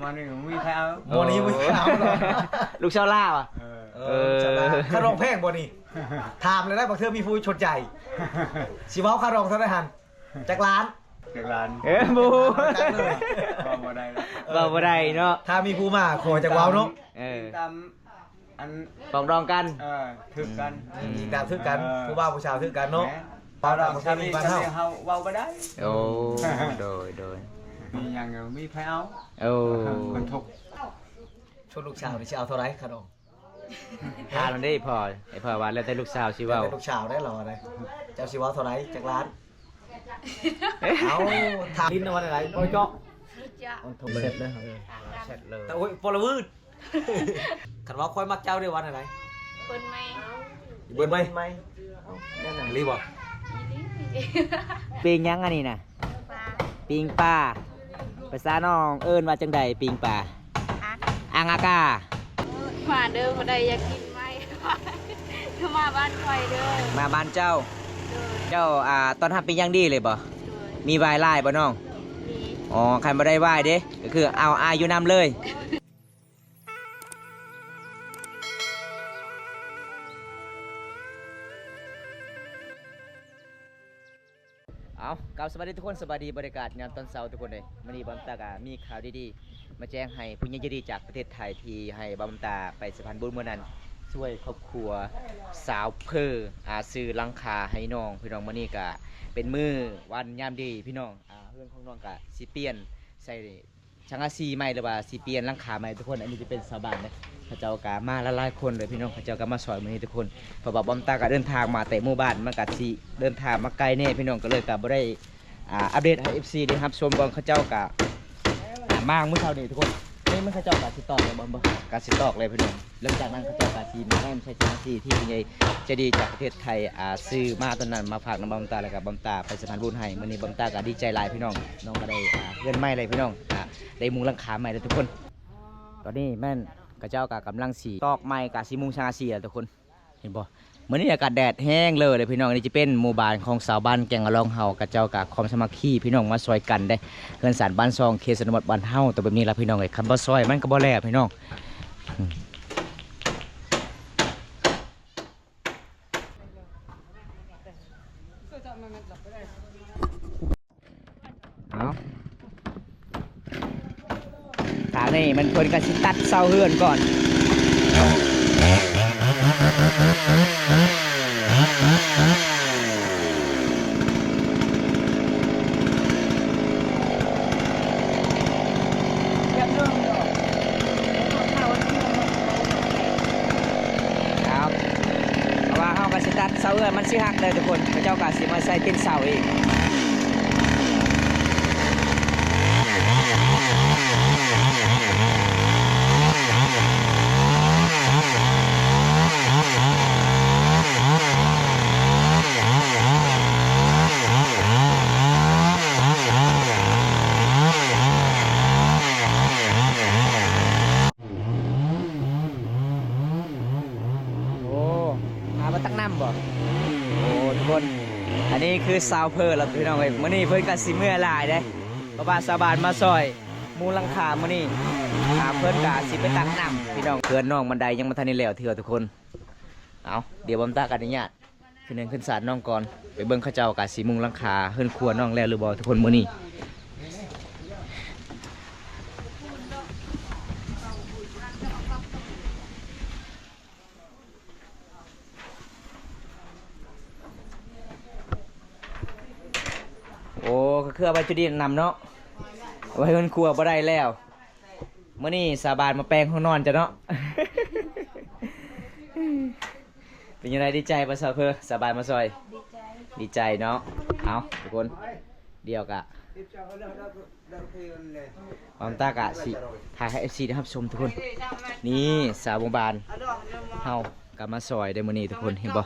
ໝໍນີ້ບໍ່ມີໃຜເອົາ. ໝໍນີ້ບໍ່ມີໃຜເອົາເນາະ. ລູກສາວລາວອະ? ເອີ ເອີ ລູກສາວລາວ. ຄ່າດອງແພງບໍ່ນີ້? ຖາມແລ້ວນະ ບາງເທື່ອມີຜູ້ສົນໃຈ. ຊິເວົ້າຄ່າດອງເທົ່າໃດຫັ້ນ? ຈັກລ້ານ? ຈັກລ້ານ? ເອີ ບໍ່ ເວົ້າບໍ່ໄດ້ລະ ເວົ້າບໍ່ໄດ້ເນາະ. ຖ້າມີຜູ້ມາຂໍຈັກເວົ້າເນາະ. ເອີ ຕາມ ອັນ ປອງດອງກັນ. ເອີ ຖືກກັນ. ອືມ ອີງຕາມຖືກກັນ. ເອີ ຜູ້ບ່າວຜູ້ສາວຖືກກັນເນາະ. ແມ່ນ ປອງດອງກັນປະເພນີບ້ານເຮົາ ເຮົາເວົ້າບໍ່ໄດ້. ໂອ້ ໂດຍ ໂດຍ. ມີຫຍັງກໍມີໃຜເອົາ. ໂອ້ ຄົນທຸກ. ສ່ວນລູກສາວນີ້ຊິເອົາເທົ່າໃດຄ່າດອງ? ຖາມມັນເດ້ພໍ່ ໃຫ້ພໍ່ວ່າແລ້ວແຕ່ລູກສາວຊິເວົ້າ. ແລ້ວແຕ່ລູກສາວໄດ້ລາວວ່າໄດ໋. ເຈົ້າຊິເວົ້າເທົ່າໃດ ຈັກລ້ານ? ເອົ້າ ຖາມລິນວ່າແນວໃດ? ບໍ່ເຈາະ ເຊັດເລີຍ ເຊັດເລີຍ. ແຕ່ໂອ້ຍ ປໍລະວືດ. ຄັນວ່າຂ້ອຍມັກເຈົ້າເດ້ວ່າແນວໃດ? ເບິ່ງໃໝ່ ເບິ່ງໃໝ່ ເອົ້າ ແມ່ນອີ່ຫຼີບໍ່? ອີ່ຫຼີ. ປີ້ງຫຍັງອັນນີ້ນະ? ປີ້ງປາ ປີ້ງປາ. ພາສານ້ອງເອີ້ນວ່າຈັ່ງໃດ ປີ້ງປາ? ອັງ ອັງອາກາ. ມາເດີ ຜູ້ໃດຢາກກິນໄມ້ ກໍມາບ້ານຂ້ອຍເດີ. ມາບ້ານເຈົ້າ. ໂດຍ. ເຈົ້າ ອ່າ ຕ້ອນຮັບເປັນຢ່າງດີເລີຍບໍ່? ໂດຍ. ມີວາຍຫຼາຍບໍ່ນ້ອງ? ມີ. ອໍ ຄັນບໍ່ໄດ້ວາຍເດ້ ກໍຄືເອົາອ້າຍຢູ່ນຳເລີຍ. ເອົາ ກັບສະບາຍດີທຸກຄົນ ສະບາຍດີບັນຍາກາດຍາມຕອນເຊົ້າທຸກຄົນເອີຍ. ມື້ນີ້ບ່າວຕາກະມີຂ່າວດີໆມາແຈ້ງໃຫ້ຜູ້ໃຫຍ່ໃຈດີຈາກປະເທດໄທ ທີ່ໃຫ້ບ່າວຕາໄປສະພານບຸນມື້ນັ້ນ ຊ່ວຍຄອບຄົວຊາວເພີ ອາ ຊື້ຫຼັງຄາໃຫ້ນ້ອງ. ພີ່ນ້ອງ ມື້ນີ້ກະເປັນມື້ວັນຍາມດີພີ່ນ້ອງ ອາ ເຮືອນຂອງນ້ອງກະຊິປ່ຽນໃສ່ ສັງກະສີໃໝ່ ຫຼືວ່າຊິປ່ຽນຫຼັງຄາໃໝ່ທຸກຄົນ. ອັນນີ້ຈະເປັນຊາວບ້ານເດ້ ເຂົາເຈົ້າກະມາຫຼາຍໆຄົນເລີຍພີ່ນ້ອງ ເຂົາເຈົ້າກະມາຊ່ອຍມື້ນີ້ທຸກຄົນ. ເພາະວ່າບ່າວຕາກະເດີນທາງມາແຕ່ໝູ່ບ້ານ ມັນກະຊິເດີນທາງມາໄກແດ່ພີ່ນ້ອງ ກະເລີຍກະບໍ່ໄດ້ ອ່າ ອັບເດດໃຫ້ເອັຟຊີໄດ້ຮັບຊົມເບິ່ງ ເຂົາເຈົ້າກະ ອ່າ ມາມື້ເຊົ້ານີ້ທຸກຄົນ. ນີ້ມັນເຂົາເຈົ້າກະຊິຕອກແລ້ວບໍ່? ກະຊິຕອກແລ້ວພີ່ນ້ອງ. ຫຼັງຈາກນັ້ນເຂົາເຈົ້າກະຊິມາແນມໃສ່ສັງກະສີທີ່ຜູ້ໃຫຍ່ໃຈດີຈາກປະເທດໄທ ອ່າ ຊື້ມາຕອນນັ້ນມາຝາກນຳບ່າວຕາ ແລ້ວກະບ່າວຕາໄປສະພານບຸນໃຫ້. ມື້ນີ້ບ່າວຕາກະດີໃຈຫຼາຍພີ່ນ້ອງ ນ້ອງກະໄດ້ ອ່າ ເຮືອນໃໝ່ແລ້ວພີ່ນ້ອງ ອ່າ ໄດ້ມຸງຫຼັງຄາໃໝ່ແລ້ວທຸກຄົນ. ຕອນນີ້ແມ່ນເຂົາເຈົ້າກະກຳລັງຊິຕອກໄມ້ ກະຊິມຸງສັງກະສີແລ້ວທຸກຄົນ ເຫັນບໍ່? ມື້ນີ້ອາກາດແດດແຮງເລີຍເດ້ພີ່ນ້ອງ. ນີ້ຈະເປັນໝູ່ບ້ານຂອງຊາວບ້ານແກ່ງອາລອງເຮົາ ເຂົາເຈົ້າກະຄວາມສາມັກຄີພີ່ນ້ອງ ມາຊ່ອຍກັນເດ້. ເຮືອນຊານບ້ານຊ່ອງ ເຂດຊົນນະບົດບ້ານເຮົາ ຕະເປັນນີ້ລະພີ່ນ້ອງເອີຍ. ຄັນບໍ່ຊ່ອຍມັນກະບໍ່ແລ້ວພີ່ນ້ອງ. ເອົາ ທາງນີ້ມັນເພິ່ນກະຊິຕັດເສົາເຮືອນກ່ອນ. ເອົາ ເພາະວ່າເຮົາກະຊິຕັດເສົາເຮືອນ ມັນຊິຫັກເດີທຸກຄົນ ເຂົາເຈົ້າກະຊິມາໃສ່ຕີນເສົາອີກ. ໂອ້ ຫາມາຕັກນ້ຳບໍ່? ໂອ້ ທຸກຄົນ ອັນນີ້ຄືຊາວເພີລະພີ່ນ້ອງເອີຍ. ມື້ນີ້ເພິ່ນກະຊິເມື່ອຍຫຼາຍເດ້ ເພາະວ່າຊາວບ້ານມາຊ່ອຍມຸງຫຼັງຄາມື້ນີ້ ອ່າ ເພິ່ນກະຊິໄປຕັກນ້ຳພີ່ນ້ອງ. ເຮືອນນ້ອງບັນໄດຍັງບໍ່ທັນໄດ້ແລ້ວເທື່ອທຸກຄົນ. ເອົາ ດຽວບ່າວຕາກະອະນຸຍາດ ຂຶ້ນເຮືອນຂຶ້ນຊານນ້ອງກ່ອນ ໄປເບິ່ງເຂົາເຈົ້າກະຊິມຸງຫຼັງຄາເຮືອນຄົວນ້ອງແລ້ວຫຼືບໍ່ທຸກຄົນມື້ນີ້. ໂອ້ ກະຄືເອົາໄວ້ຈຸດນີ້ນຳເນາະ ເອົາໄວ້ເຮືອນຄົວບໍ່ໄດ້ແລ້ວ. ມື້ນີ້ສາວບ້ານມາແປງຫ້ອງນອນເຈົ້າເນາະ. ເປັນຈັ່ງໃດ ດີໃຈບໍ່ຊາວເພີ ສາວບ້ານມາຊ່ອຍ? ດີໃຈ ດີໃຈເນາະ. ເອົາ ທຸກຄົນ ດຽວກະ ບ່າວຕາກະຊິຖ່າຍໃຫ້ເອັຟຊີໄດ້ຮັບຊົມທຸກຄົນ. ນີ້ຊາວໝູ່ບ້ານເຮົາກະມາຊ່ອຍເດ້ມື້ນີ້ທຸກຄົນ ເຫັນບໍ່?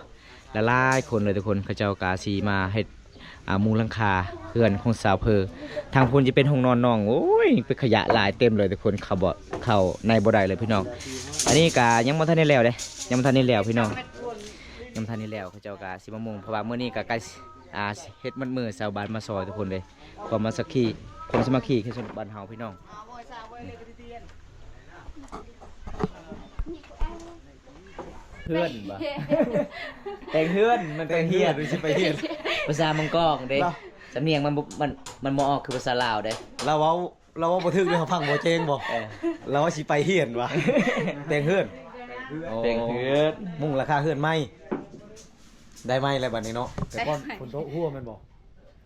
ຫຼາຍໆຄົນເລີຍທຸກຄົນ ເຂົາເຈົ້າກະຊິມາເຮັດ ອ່າ ມຸງຫຼັງຄາເຮືອນຂອງຊາວເພີ. ທາງພຸ້ນຈະເປັນຫ້ອງນອນນ້ອງ ໂອ້ຍ ເປັນຂະຫຍະຫຼາຍເຕັມເລີຍທຸກຄົນ ເຂົ້າບໍ່ ເຂົ້າໃນບໍ່ໄດ້ເລີຍພີ່ນ້ອງ. ອັນນີ້ກະຍັງບໍ່ທັນໄດ້ແລ້ວເດ້ ຍັງບໍ່ທັນໄດ້ແລ້ວພີ່ນ້ອງ ຍັງບໍ່ທັນໄດ້ແລ້ວ. ເຂົາເຈົ້າກະຊິມາມຸງ ເພາະວ່າມື້ນີ້ກະໃກ້ ອ່າ ເຮັດໝົດມື້ ຊາວບ້ານມາຊ່ອຍທຸກຄົນເດ້ ຄວາມສາມັກຄີ. ຄວາມສາມັກຄີຄືຊົນບ້ານເຮົາພີ່ນ້ອງ. ເຮືອນບໍ່? ແປງເຮືອນ ມັນແປງເຮືອນ ຊິໄປເຮືອນ ພາສາມັງກອງເດ້. ສຳນຽງມັນບໍ່ ມັນ ມັນບໍ່ອອກຄືພາສາລາວເດ້. ລາວເວົ້າ ລາວເວົ້າບໍ່ຖືກເດ້ ເຮົາຟັງບໍ່ແຈ້ງບໍ່? ເອີ ລາວວ່າຊິໄປເຮືອນວ່າ ແປງເຮືອນ ໂອ້ ແປງເຮືອນ ມຸງຫຼັງຄາເຮືອນໃໝ່. ໄດ້ໄມ້ແລ້ວບັດນີ້ເນາະ. ແຕ່ກ່ອນ ໄດ້ໄມ້ ຝົນຕົກຫົວແມ່ນບໍ່?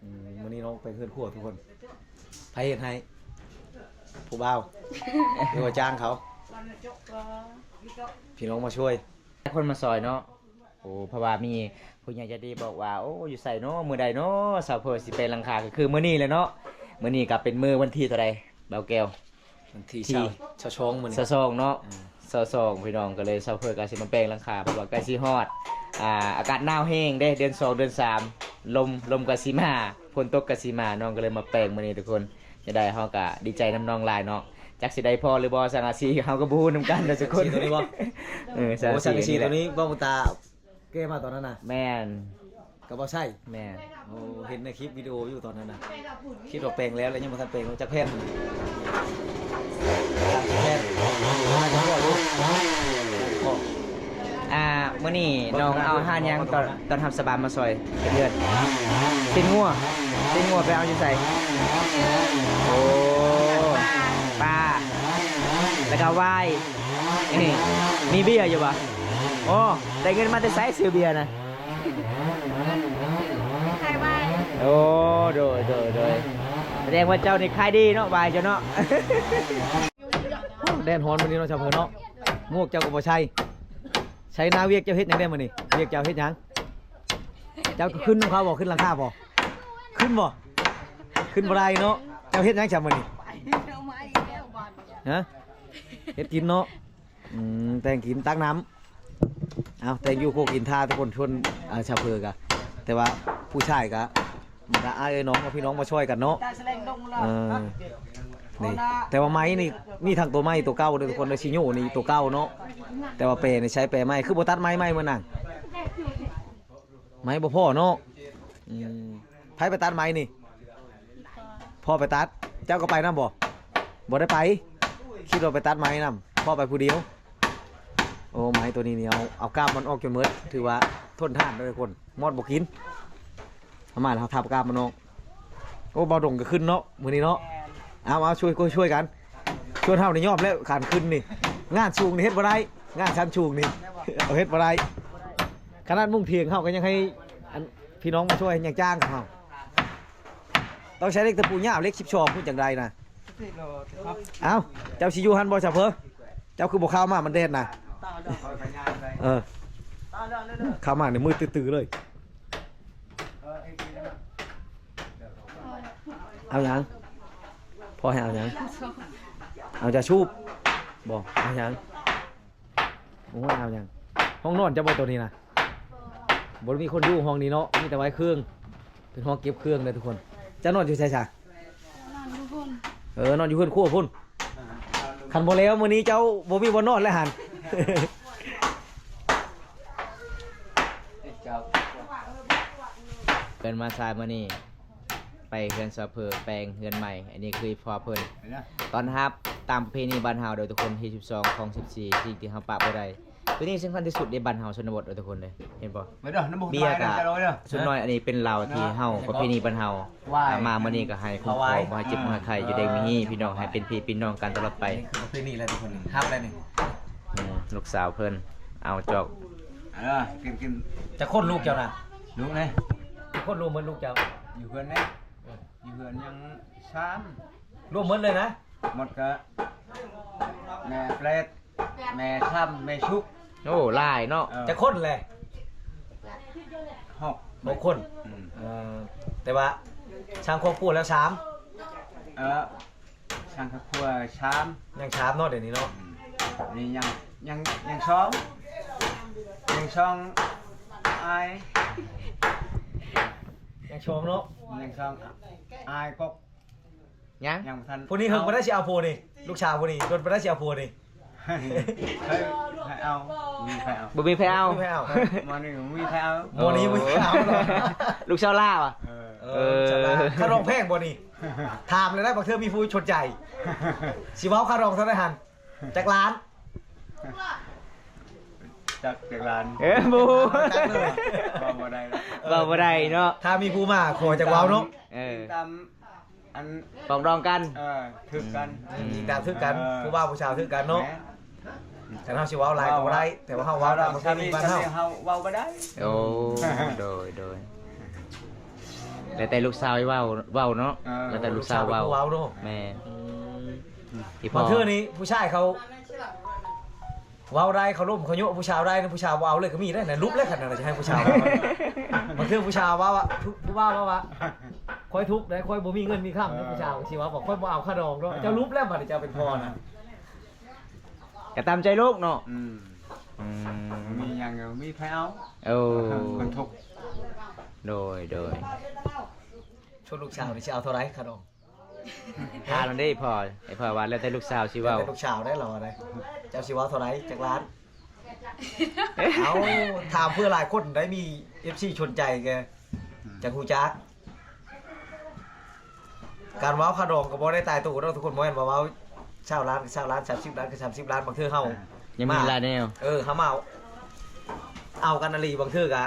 ອືມ ມື້ນີ້ນ້ອງໄປເຮືອນຄົວທຸກຄົນ. ໃຜເຮັດໃຫ້? ຜູ້ບ່າວ ຫຼືວ່າຈ້າງເຂົາ? ພີ່ນ້ອງມາຊ່ວຍ ຄົນມາຊ່ອຍເນາະ. ໂອ້ ເພາະວ່າມີຜູ້ໃຫຍ່ໃຈດີບອກວ່າ ໂອ້ ຢູ່ໃສເນາະ ມື້ໃດເນາະ ສາວເພີຊິແປງຫຼັງຄາ ກໍຄືມື້ນີ້ແຫຼະເນາະ. ມື້ນີ້ກໍເປັນມື້ວັນທີເທົ່າໃດ ບ່າວແກ້ວ? ວັນທີ ທີ ຊາວສອງ ມື້ນີ້ ຊາວສອງເນາະ. ອືມ ຊາວສອງ ພີ່ນ້ອງ ກໍເລີຍສາວເພີກໍຊິມາແປງຫຼັງຄາ ເພາະວ່າໃກ້ຊິຮອດ ອ່າ ອາກາດໜາວແຮງເດ້ ເດືອນສອງ ເດືອນສາມ ລົມ ລົມກໍຊິມາ ຝົນຕົກກໍຊິມາ ນ້ອງກໍເລີຍມາແປງມື້ນີ້ທຸກຄົນ. ຈະໄດ້ ເຮົາກໍດີໃຈນຳນ້ອງຫຼາຍເນາະ. ຈັກຊິໄດ້ພໍຫຼືບໍ່ ສັງກະສີເຮົາກໍບໍ່ຮູ້ນຳກັນເດີທຸກຄົນ. ສັງກະສີຕົວນີ້ບໍ່? ເອີ ສັງກະສີ ໂອ້ ສັງກະສີຕົວນີ້ ບໍ່ ຕາ ແກ້ມາຕອນນັ້ນນະ. ແມ່ນ ກັບບໍ່ໃຊ້. ແມ່ນ ໂອ້ ເຫັນໃນຄລິບວິດີໂອຢູ່ຕອນນັ້ນນະ. ຄິດວ່າແປງແລ້ວ ແລ້ວຍັງບໍ່ທັນແປງ ຈັກແຜ່ນ ແຜ່ນ ອ່າ ມື້ນີ້ນ້ອງເອົາອາຫານຫຍັງ ຕ້ອນ ຕ້ອນຮັບຊາວບ້ານມາຊ່ອຍເຮັດເຮືອນ? ຕີນງົວ ຕີນງົວໄປເອົາຢູ່ໃສ? ໂອ້ ປາ ແລ້ວກໍວາຍ. ນີ້ ມີເບຍຢູ່ບໍ່? ໂອ້ ໄດ້ເງິນມາແຕ່ໃສຊື້ເບຍນະ? ຂາຍວາຍ. ໂອ້ ໂດຍ ໂດຍ ໂດຍ ສະແດງວ່າເຈົ້ານີ້ຂາຍດີເນາະ ວາຍເຈົ້າເນາະ. ແດດຮ້ອນມື້ນີ້ເນາະ ຊາວເພີເນາະ. ໝວກເຈົ້າກໍບໍ່ໃສ່. ໃສ່ໜ້າວຽກເຈົ້າເຮັດຫຍັງແດ່ມື້ນີ້? ວຽກເຈົ້າເຮັດຫຍັງ? ເຈົ້າຂຶ້ນນຳເຂົາບໍ່? ຂຶ້ນຫຼັງຄາບໍ່? ຂຶ້ນບໍ່? ຂຶ້ນບໍ່ໄດ້ເນາະ. ເຈົ້າເຮັດຫຍັງຊະມື້ນີ້? ຮະ? ເຮັດກິນເນາະ. ອືມ ແຕ່ງກິນ ຕັກນ້ຳ ເອົາ ແຕ່ງຢູ່ຄົວກິນຖ້າທຸກຄົນ. ຊົນ ອ່າ ຊາວເພີກະ ແຕ່ວ່າຜູ້ຊາຍກະ ບັນດາອ້າຍເອີຍນ້ອງ ພີ່ນ້ອງມາຊ່ອຍກັນເນາະ. ເອີ ນີ້ ແຕ່ວ່າໄມ້ນີ້ ມີທັງຕົວໃໝ່ຕົວເກົ່າເດີທຸກຄົນເດີ. ຊິໂຍນີ້ຕົວເກົ່າເນາະ ແຕ່ວ່າແປນີ້ໃຊ້ແປໃໝ່. ຄືບໍ່ຕັດໄມ້ໃໝ່ມື້ນາງ? ໄມ້ບໍ່ພໍເນາະ. ອືມ ໃຜໄປຕັດໄມ້ນີ້? ພໍ່ໄປຕັດ. ເຈົ້າກໍໄປນຳບໍ່? ບໍ່ໄດ້ໄປ. ຄິດວ່າໄປຕັດໄມ້ນຳ. ພໍ່ໄປຜູ້ດຽວ. ໂອ້ ໄມ້ຕົວນີ້ນີ້ ເອົາ ເອົາກາບມັນອອກຈົນໝົດ ຖືວ່າທົນທານເດີທຸກຄົນ. ມອດບໍ່ກິນ. ເອົາມາແລ້ວເຮົາທັບກາບມັນອອກ. ໂອ້ ບ່າວດົງກໍຂຶ້ນເນາະ ມື້ນີ້ເນາະ. ເອົາ ເອົາ ຊ່ວຍ ຊ່ວຍກັນ. ສ່ວນເຮົານີ້ຍອມແລ້ວ ການຂຶ້ນນີ້ ງານສູງນີ້ເຮັດບໍ່ໄດ້. ງານຊັ້ນສູງນີ້ ເຮົາເຮັດບໍ່ໄດ້. ຂະໜາດມຸງຖຽງເຮົາກໍຍັງໃຫ້ ອັນ ພີ່ນ້ອງມາຊ່ວຍ ຍັງຈ້າງເຮົາ. ຕ້ອງໃຊ້ເຫຼັກຕະປູຍາວ ເຫຼັກສິບສອງພຸ້ນຈັ່ງໄດ້ນະ. ເອົ້າ ເຈົ້າຊິຢູ່ຫັ້ນບໍ່ຊາວເພີ? ເຈົ້າຄືບໍ່ເຂົ້າມາ ມັນແດດນະ. ເອີ ເຂົ້າມານີ້ມືດຕື້ໆເລີຍ. ເອົາຫຍັງ? ພໍ່ໃຫ້ເອົາຫຍັງ? ເອົາຢາສູບບໍ່? ເອົາຫຍັງ? ໂອ້ຍ ເອົາຫຍັງ? ຫ້ອງນອນເຈົ້າບໍ່ໂຕນີ້ນະ? ບໍ່ໄດ້ມີຄົນຢູ່ຫ້ອງນີ້ເນາະ ມີແຕ່ໄວ້ເຄື່ອງ ເປັນຫ້ອງເກັບເຄື່ອງເດີທຸກຄົນ. ເຈົ້ານອນຢູ່ໃສຊະ? ນອນຢູ່ພຸ້ນ. ເອີ ນອນຢູ່ເຮືອນຄົວພຸ້ນ. ຄັນບໍ່ແລ້ວມື້ນີ້ເຈົ້າບໍ່ມີບ່ອນນອນແລ້ວຫັ້ນ. ເພິ່ນມາຊາຍມື້ນີ້ ໄປເຮືອນສາວເພີແປງເຮືອນໃໝ່. ອັນນີ້ຄືພໍ່ເພິ່ນ ເຫັນນະ ຕ້ອນຮັບຕາມປະເພນີບ້ານເຮົາເດີທຸກຄົນ. ທີສິບສອງ ຂອງສິບສີ່ ສິ່ງທີ່ເຮົາປະບໍ່ໄດ້ ຕົວນີ້ສຳຄັນທີ່ສຸດໃນບ້ານເຮົາຊົນນະບົດເດີທຸກຄົນເດີ. ເຫັນບໍ່? ເບຍກະ ສ່ວນໜ້ອຍ ອັນນີ້ເປັນເຫຼົ້າທີ່ເຮົາ ປະເພນີບ້ານເຮົາ ມາມື້ນີ້ກໍໃຫ້ຄຸ້ມຄອງ ບໍ່ໃຫ້ເຈັບ ບໍ່ໃຫ້ໄຂ້ ຢູ່ດີມີແຮງ ພີ່ນ້ອງ ໃຫ້ເປັນພີ່ເປັນນ້ອງກັນຕະຫຼອດໄປ. ນີ້ຄືປະເພນີແຫຼະທຸກຄົນ ຮັບແລ້ວນີ້. ອືມ ລູກສາວເພິ່ນເອົາຈອກ. ເອີ ກິນ ກິນ. ຈັກຄົນລູກເຈົ້ານະ? ລູກນະ? ຈັກຄົນລວມເບິດລູກເຈົ້າ? ຢູ່ເຮືອນນີ້ ຢູ່ເຮືອນຍັງສາມ ລວມໝົດເລີຍນະ? ໝົດກະແມ່ແປດ ແມ່ຄຳ ແມ່ສຸກ. ໂອ້ ຫຼາຍເນາະ. ເອີ ຈັກຄົນແຫຼະ? ຫົກ ຫົກຄົນ. ອືມ ເອີ ແຕ່ວ່າສ້າງຄອບຄົວແລ້ວສາມ. ເອີ ສ້າງຄອບຄົວສາມ ຍັງສາມເນາະ ດຽວນີ້ເນາະ. ອືມ ນີ້ຍັງ ຍັງ ຍັງສອງ ຍັງສອງອ້າຍ ຍັງສອງເນາະ ຍັງສອງອ້າຍກໍ ຍັງ ຍັງບໍ່ທັນ. ຜູ້ນີ້ເຫິງປານໃດຊິເອົາຜົວນີ້? ລູກສາວຜູ້ນີ້ດົນປານໃດຊິເອົາຜົວນີ້? ໃຜ ໃຜເອົາ? ບໍ່ມີໃຜເອົາ ບໍ່ມີໃຜເອົາ ບໍ່ມີໃຜເອົາ. ໝໍນີ້ບໍ່ມີໃຜເອົາ ໝໍນີ້ບໍ່ມີໃຜເອົາ. ລູກສາວລາວອະ? ເອີ. ເອີ ເອີ ສຳລັບຄ່າດອງແພງບໍ່ນີ້? ຖາມແລ້ວນະ ບາງເທື່ອມີຜູ້ສົນໃຈ ຊິເວົ້າຄ່າດອງເທົ່າໃດຫັ້ນ? ຈັກລ້ານ? ຈັກ ຈັກລ້ານ? ເອີ ບໍ່ຮູ້ ຈັກເລີຍ ເວົ້າບໍ່ໄດ້ລະ ເວົ້າບໍ່ໄດ້ເນາະ. ຖ້າມີຜູ້ມາຂໍຈັກເວົ້າເນາະ. ເອີ ຕາມ ອັນ ປອງດອງກັນ ເອີ ຖືກກັນ ອືມ ອີງຕາມຖືກກັນ ເອີ ຜູ້ບ່າວຜູ້ສາວຖືກກັນເນາະ. ແມ່ນ ຄັນເຮົາຊິເວົ້າຫຼາຍກໍບໍ່ໄດ້ ແຕ່ວ່າເຮົາເວົ້າຕາມປະເພນີບ້ານເຮົາ ເຮົາເວົ້າບໍ່ໄດ້. ໂອ້ ໂດຍ ໂດຍ ແລ້ວແຕ່ລູກສາວເວົ້າ ເວົ້າເນາະ. ເອີ ແລ້ວແຕ່ລູກສາວເວົ້າ ເວົ້າເນາະ. ແມ່ນ ອືມ ອີ່ພໍ່ ບາງເທື່ອນີ້ຜູ້ຊາຍເຂົາ ເວົ້າໄດ້ ເຂົາລົມເຂົາໂຍະຜູ້ສາວໄດ້ ຜູ້ສາວບໍ່ເອົາເລີຍກໍມີໄດ໋ນະ. ຫຼຸບແລ້ວ ຄັນນັ້ນຊິໃຫ້ຜູ້ສາວເວົ້າ. ບາງເທື່ອຜູ້ສາວເວົ້າວ່າ ຜູ້ ຜູ້ບ່າວເວົ້າວ່າ ຂ້ອຍທຸກໄດ໋ ຂ້ອຍບໍ່ມີເງິນມີຄຳ. ເອີ ຜູ້ສາວຊິເວົ້າວ່າ ຂ້ອຍບໍ່ເອົາຄ່າດອງດອກ. ເຈົ້າຫຼຸບແລ້ວ ບາດນີ້ເຈົ້າເປັນພໍ່ນະ ກໍຕາມໃຈລູກເນາະ. ອືມ ອືມ ມີຫຍັງກໍມີໃຜເອົາ. ໂອ້ ຄົນທຸກ ໂດຍ ໂດຍ ສ່ວນລູກສາວນີ້ຊິເອົາເທົ່າໃດຄ່າດອງ? ຖາມມັນເດ້ພໍ່ ໃຫ້ພໍ່ວ່າແລ້ວແຕ່ລູກສາວຊິເວົ້າ. ແລ້ວແຕ່ລູກສາວໄດ໋ ລາວວ່າໄດ໋. ເຈົ້າຊິເວົ້າເທົ່າໃດ ຈັກລ້ານ? ເອົາ ຖາມເພື່ອຫຼາຍຄົນໄດ້ ມີເອັຟຊີສົນໃຈກໍ ອືມ ຈະຮູ້ຈັກ. ການເວົ້າຄ່າດອງກໍບໍ່ໄດ້ຕາຍໂຕເນາະທຸກຄົນ ບໍ່ແມ່ນວ່າເວົ້າຊາວລ້ານກໍຊາວລ້ານ ສາມສິບລ້ານກໍສາມສິບລ້ານ. ບາງເທື່ອເຮົາ ອ່າ ຍັງມີຫຼາຍແນວ ເອີ ເຮົາມາເອົາ ເອົາກັນອີ່ຫຼີ ບາງເທື່ອກະ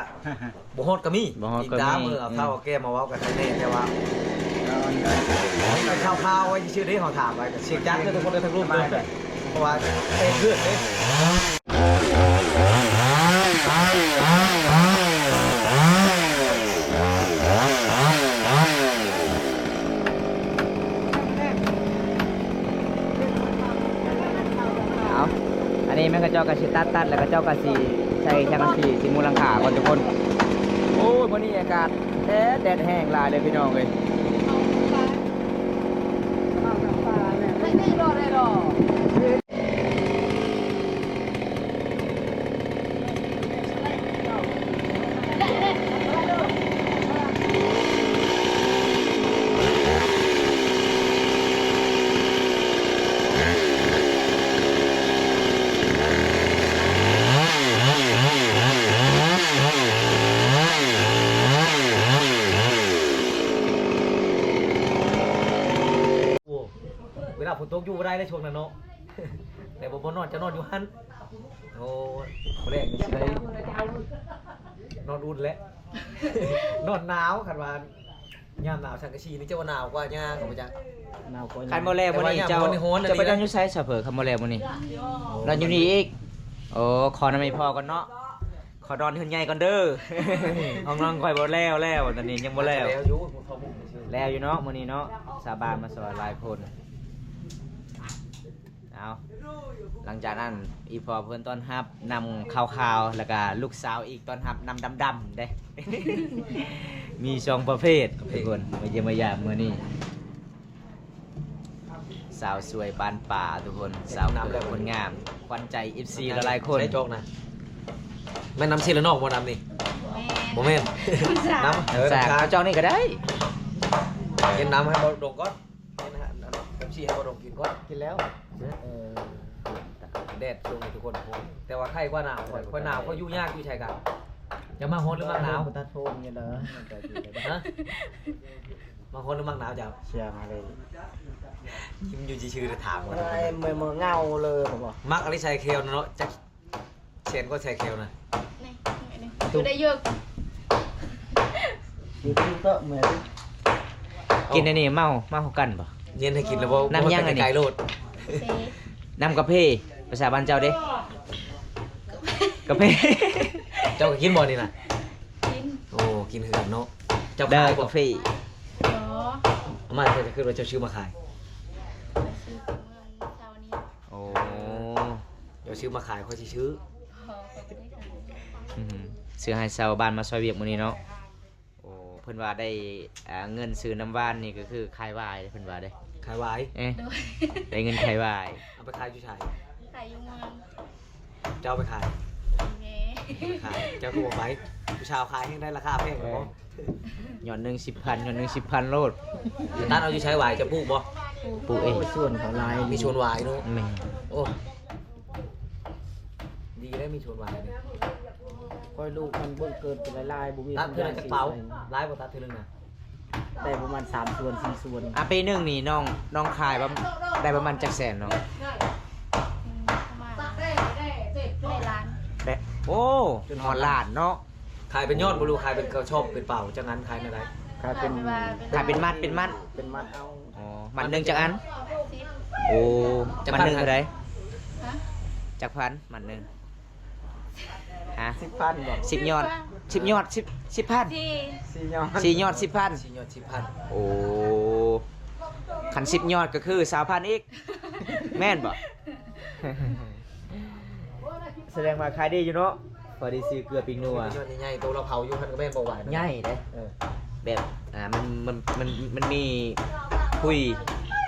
ບໍ່ຮອດກໍມີ. ບໍ່ຮອດກໍມີ ອີກຕາມ ເອີ ເອົາເຖົ້າເອົາແກ່ມາເວົ້າກັນໄດ້ແນ່. ແຕ່ວ່າເອົາອັນໃດ ເປັນຂ່າວໆໄວ້ຊື່ໆເດ້ ເຮົາຖາມໄວ້ ກໍເຊັກຈັກເດີທຸກຄົນເດີ ທັງລູກເດີ ເພາະວ່າເປັນເພື່ອນເດ້. ເອົາ ອັນນີ້ແມ່ນເຂົາເຈົ້າກໍຊິຕັດ ຕັດແລ້ວເຂົາເຈົ້າກໍຊິໃສ່ສັງກະສີ ຊິມຸງຫຼັງຄາກ່ອນທຸກຄົນ. ໂອ້ຍ ມື້ນີ້ອາກາດແດດ ແດດແຮງຫຼາຍເລີຍພີ່ນ້ອງເອີຍ. ໂອ້ ເວລາຝົນຕົກຢູ່ບໍ່ໄດ້ເລີຍຊ່ວງນັ້ນເນາະ. ແຕ່ບໍ່ ບໍ່ນອນ ຈະນອນຢູ່ຫັ້ນ. ໂອ້ຍ ມື້ແລງນີ້ຊິໄດ້ນອນອຸ່ນແຫຼະ ນອນໜາວ. ຄັນວ່າຍາມໜາວສັງກະສີນີ້ຈະວ່າໜາວກວ່າຫຍ້າກໍບໍ່ຈັກ. ໜາວກວ່າຫຍ້າ. ຄັນບໍ່ແລ້ວມື້ນີ້ເຈົ້າ ແຕ່ວ່າຍາມຮ້ອນໆ ເຈົ້າໄປນອນຢູ່ໃສຊະເພີ ຄັນບໍ່ແລ້ວມື້ນີ້? ນອນຢູ່ນີ້ອີກ. ໂອ້ ຂໍນຳໃຫ້ພໍ່ກ່ອນເນາະ. ຂໍນອນເຮືອນໃຫຍ່ກ່ອນເດີ. ຫ້ອງນອນຂ້ອຍບໍ່ແລ້ວແລ້ວ ຕອນນີ້ຍັງບໍ່ແລ້ວ. ແລ້ວຢູ່ ແລ້ວຢູ່ເນາະ ມື້ນີ້ເນາະ ຊາວບ້ານມາຊ່ອຍຫຼາຍຄົນ. ເອົາ ຫຼັງຈາກນັ້ນ ອີ່ພໍ່ເພິ່ນຕ້ອນຮັບ ນຳເຂົ້າຂາວ ແລ້ວກະລູກສາວອີກຕ້ອນຮັບ ນຳດຳໆເດ້. ມີສອງປະເພດ ປະເພດ ທຸກຄົນ ມາຢ້ຽມມາຢາມມື້ນີ້. ສາວສວຍບ້ານປ່າທຸກຄົນ ສາວເກີດຄົນງາມ ຂວັນໃຈເອັຟຊີຫຼາຍໆຄົນ. ໃສ່ຈອກນະ ແມ່ນນ້ຳເຊລະນອກບໍ່ ນ້ຳນີ້? ບໍ່ແມ່ນ ບໍ່ແມ່ນ ນ້ຳສາກ ນ້ຳສາກ ເອົາຈອກນີ້ກໍໄດ້. ເຮັດນ້ຳໃຫ້ບໍ່ດົງກ່ອນ ເຮັດນ້ຳເປັບຊີໃຫ້ບໍ່ດົງກິນກ່ອນ. ກິນແລ້ວ ເອີ ແດດຊ່ວງນີ້ທຸກຄົນ ແຕ່ວ່າໄຄກວ່າໜາວ. ຂ້ອຍ ຂ້ອຍໜາວ ຂ້ອຍຢູ່ຍາກຢູ່ໃສກະ. ຈະມັກຮ້ອນຫຼືມັກໜາວ? ບໍ່ຕັດໂພນນີ້ເດີ ຮະ? ມັກຮ້ອນຫຼືມັກໜາວເຈົ້າ? ສຽງເລີຍ ຍິ້ມຢູ່ຊື່ໆ ຖາມວ່າ ເມື່ອຍ ເມື່ອຍ ເມື່ອຍເງົາເລີຍ ບໍ່ ມັກອະລິໃສ່ແຄວນະເນາະ. ຈັກແສນກວ່າໃສ່ແຄວນະ ນີ້ ນີ້ ໄດ້ຢູ່ ຢູ່ທີ່ເກາະເມືອງ. ກິນອັນນີ້ເມົາ ເມົາຄືກັນບໍ່? ເຢັນໃຫ້ກິນແລ້ວບໍ່? ນ້ຳຫຍັງອັນນີ້? ໄກໂລດ ເຊ ນ້ຳກາເຟ ພາສາບ້ານເຈົ້າເດ້? ກາເຟ ເຈົ້າກໍກິນບໍ່ນີ້ນະ? ກິນ ໂອ້ ກິນຄືກັນເນາະ. ເຈົ້າຂາຍບໍ່? ກາເຟ ບໍ່ ມາ ເຈົ້າຄືວ່າເຈົ້າຊື້ມາຂາຍ? ໄປຊື້ມື້ເຊົ້ານີ້. ໂອ້ ເຈົ້າຊື້ມາຂາຍ ຂ້ອຍຊິຊື້. ບໍ່ ຂ້ອຍບໍ່ໄດ້ຂາຍ. ອື ຊື້ໃຫ້ຊາວບ້ານມາຊ່ອຍວຽກມື້ນີ້ເນາະ. ໂອ້ ເພິ່ນວ່າໄດ້ ອ່າ ເງິນຊື້ນ້ຳຫວານນີ້ກໍຄືຂາຍຫວາຍ ເພິ່ນວ່າເດ້. ຂາຍຫວາຍ? ເອີ ໂດຍ ໄດ້ເງິນຂາຍຫວາຍ. ເອົາໄປຂາຍຢູ່ໃສ? ຂາຍຢູ່ເມືອງ. ເຈົ້າເອົາໄປຂາຍ? ແມ່ ໄປຂາຍ. ເຈົ້າຄືບໍ່ໄປ? ຜູ້ສາວຂາຍແຮງໄດ້ລາຄາແພງແມ່ນບໍ່? ເອີ ຍອດໜຶ່ງສິບພັນ ຍອດໜຶ່ງສິບພັນໂລດ. ຕັດເອົາຢູ່ໃສຫວາຍ? ເຈົ້າປູກບໍ່? ປູກເອງ. ໂອ້ຍ ສວນເຂົາຫຼາຍ ມີສວນຫວາຍເນາະ. ແມ່ນ. ໂອ້ ດີແລ້ວມີສວນຫວາຍນີ້. ຂ້ອຍລູກມັນເບິ່ງເກີດເປັນຫຼາຍໆ ບໍ່ມີ ຕັດເທື່ອໜຶ່ງຈັກເປົາ? ຫຼາຍບໍ່ຕັດເທື່ອໜຶ່ງນະ? ໄດ້ປະມານສາມສ່ວນ ສີ່ສ່ວນ. ອ່າ ປີໜຶ່ງນີ້ນ້ອງ ນ້ອງຂາຍປະ ໄດ້ປະມານຈັກແສນນ້ອງ? ອືມ ປະມານຫຼາຍລ້ານ. ແບບ ໂອ້ ຮອດລ້ານເນາະ. ຂາຍເປັນຍອດບໍ່ ຫຼືຂາຍເປັນກະສອບເປັນເປົາ ຈັ່ງນັ້ນຂາຍແນວໃດ? ຂາຍເປັນ ຂາຍເປັນມັດ ເປັນມັດ ເປັນມັດເອົາ. ອໍ ມັດໜຶ່ງຈັກອັນ? ສິບ. ໂອ້ ມັດໜຶ່ງເທົ່າໃດ? ຮະ? ຈັກພັນມັດໜຶ່ງ? ຮະ? ສິບພັນບໍ່? ສິບຍອດ ສິບຍອດ ສິບ ສິບພັນ? ສີ່ ສີ່ຍອດ ສີ່ຍອດສິບພັນ. ສີ່ຍອດສິບພັນ. ໂອ້ ຄັນສິບຍອດກໍຄືຊາວພັນອີກ ແມ່ນບໍ່? ສະແດງວ່າຂາຍດີຢູ່ເນາະ ພໍໄດ້ຊື້ເກືອປີ້ງນົວ. ຍອດໃຫຍ່ໆ ໂຕລາວເຜົາຢູ່ຫັ້ນກໍແມ່ນບໍ່ຫວາຍ ໃຫຍ່ເດ້. ເອີ ແບບ ອ່າ ມັນ ມັນ ມັນ ມັນມີຂຸຍ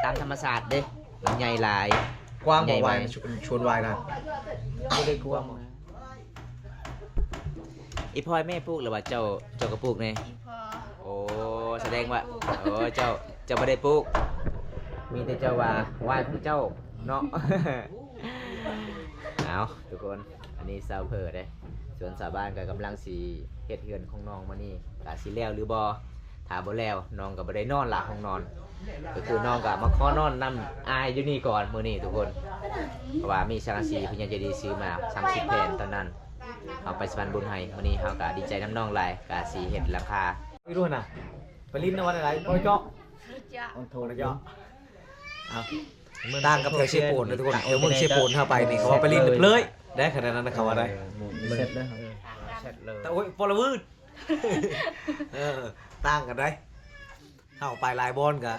ຕາມທຳມະຊາດເດ້ ມັນໃຫຍ່ຫຼາຍ. ກວ້າງບໍ່ຫວາຍ ໃຫຍ່ຫຼາຍ. ຊວນ ຊວນຫວາຍນະ ບໍ່ໄດ້ກວ້າງ. ອີ່ພໍ່ແມ່ປູກ ຫຼືວ່າເຈົ້າ ເຈົ້າກໍປູກແດ່? ອີ່ພໍ່. ໂອ້ ສະແດງວ່າ ໂອ້ ເຈົ້າ ເຈົ້າບໍ່ໄດ້ປູກ ມີແຕ່ເຈົ້າວ່າຫວາຍຂອງເຈົ້າເນາະ. ເອົາ ທຸກຄົນ ອັນນີ້ຊາວເຜີເດ້ ສ່ວນຊາວບ້ານກໍກຳລັງຊິເຮັດເຮືອນຂອງນ້ອງມື້ນີ້ ກະຊິແລ້ວຫຼືບໍ່. ຖ້າບໍ່ແລ້ວ ນ້ອງກໍບໍ່ໄດ້ນອນລະ ຫ້ອງນອນ ກໍຄືນ້ອງກໍມາຂໍນອນນຳອ້າຍຢູ່ນີ້ກ່ອນມື້ນີ້ທຸກຄົນ ເພາະວ່າມີສັງກະສີຜູ້ໃຫຍ່ໃຈດີຊື້ມາສາມສິບແຜ່ນຕອນນັ້ນ ເອົາໄປສະພານບຸນໃຫ້. ມື້ນີ້ເຮົາກໍດີໃຈນຳນ້ອງຫຼາຍ ກໍຊິເຮັດຫຼັງຄາ. ໄປດູຫັ້ນນະ ໄປຫຼິ້ນນະ ວັດໃດ? ບໍ່ເຈາະ ເຈາະ ໂອໂທ ເຈາະ. ເອົາ ຕ່າງກັບແຖວເຊໂປນນະທຸກຄົນ ແຖວເມືອງເຊໂປນເຮົາໄປນີ້ ເຂົາວ່າໄປຫຼິ້ນເລີຍໄດ້ ຂະໜາດນັ້ນນະ ເຂົາວ່າໄດ້. ເອີ ເອີ ແຊດເລີຍ ແຕ່ໂອ້ຍ ປໍລະວືດ ເອີ ຕ່າງກັນໄດ໋. ເຮົາໄປຫຼາຍບ່ອນກະ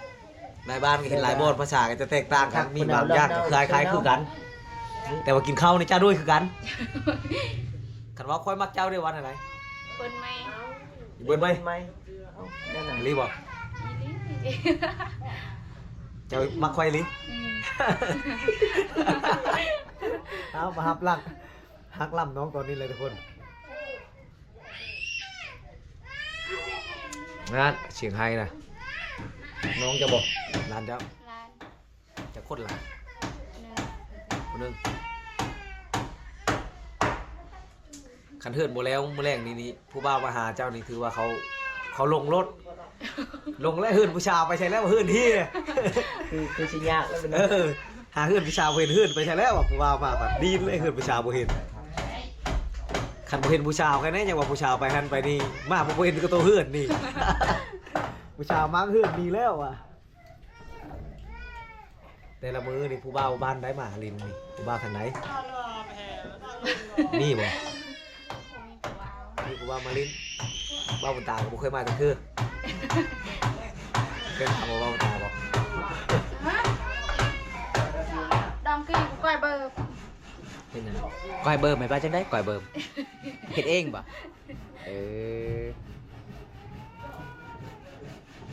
ຫຼາຍບ້ານກໍເຫັນຫຼາຍບ່ອນ ພາສາກໍຈະແຕກຕ່າງກັນ ມີບາງຢ່າງກໍຄ້າຍໆຄືກັນ ແຕ່ວ່າກິນເຂົ້ານີ້ຈ້າດ້ວຍຄືກັນ. ຄັນວ່າຂ້ອຍມັກເຈົ້າເດ້ ວ່າແນວໃດ? ເບິ່ນໄໝ ເບິ່ນໄໝ ເອົ້າ ແມ່ນຫຍັງ? ອີ່ຫຼີບໍ່? ອີ່ຫຼີ ເຈົ້າມັກຂ້ອຍອີ່ຫຼີ? ອືມ ເອົາ ມາຮັບຫຼັກ ຫັກລຳນ້ອງຕອນນີ້ເລີຍທຸກຄົນ. ນັ້ນ ສຽງໄຫ້ນະ ນ້ອງເຈົ້າບໍ່? ຫຼານເຈົ້າ? ຫຼານ. ຈັກຄົນລະ? ໜຶ່ງ ຜູ້ໜຶ່ງ. ຄັນເຮືອນບໍ່ແລ້ວມື້ແລງນີ້ ນີ້ ຜູ້ບ່າວມາຫາເຈົ້ານີ້ ຖືວ່າເຂົາ ເຂົາລົງໂລດ ລົງແລ້ວ. ເຮືອນຜູ້ສາວໄປໃສແລ້ວ? ເຮືອນເຮ ຄື ຄືຊິຍາກແລ້ວເນາະ. ເອີ ຫາເຮືອນຜູ້ສາວບໍ່ເຫັນ ເຮືອນໄປໃສແລ້ວ? ຜູ້ບ່າວມາບາດດີນເລີຍ ເຮືອນຜູ້ສາວບໍ່ເຫັນ. ຄັນບໍ່ເຫັນຜູ້ສາວ ໃຄແນ່ ຍັງວ່າຜູ້ສາວໄປຫັ້ນໄປນີ້ ມາບໍ່ເຫັນກໍໂຕເຮືອນນີ້ ຜູ້ສາວມາເຮືອນນີ້ແລ້ວວ່າ. ແຕ່ລະມື້ນີ້ຜູ້ບ່າວບ້ານໃດມາຫຼິ້ນນີ້? ຜູ້ບ່າວທາງໃດ? ມີບໍ່? ມີຜູ້ບ່າວມາຫຼິ້ນ? ບ່າວບຸນຕາກໍບໍ່ເຄີຍມາຈັກເທື່ອ. ເຄີຍມາບໍ່ ບ່າວບຸນຕາບໍ່? ດອງກີ້ ກ້ອຍເບີ. ເຮັດຫຍັງ? ກ້ອຍເບີ ໝາຍວ່າຈັ່ງໃດ? ກ້ອຍເບີ ເຮັດເອງບໍ່? ເອີ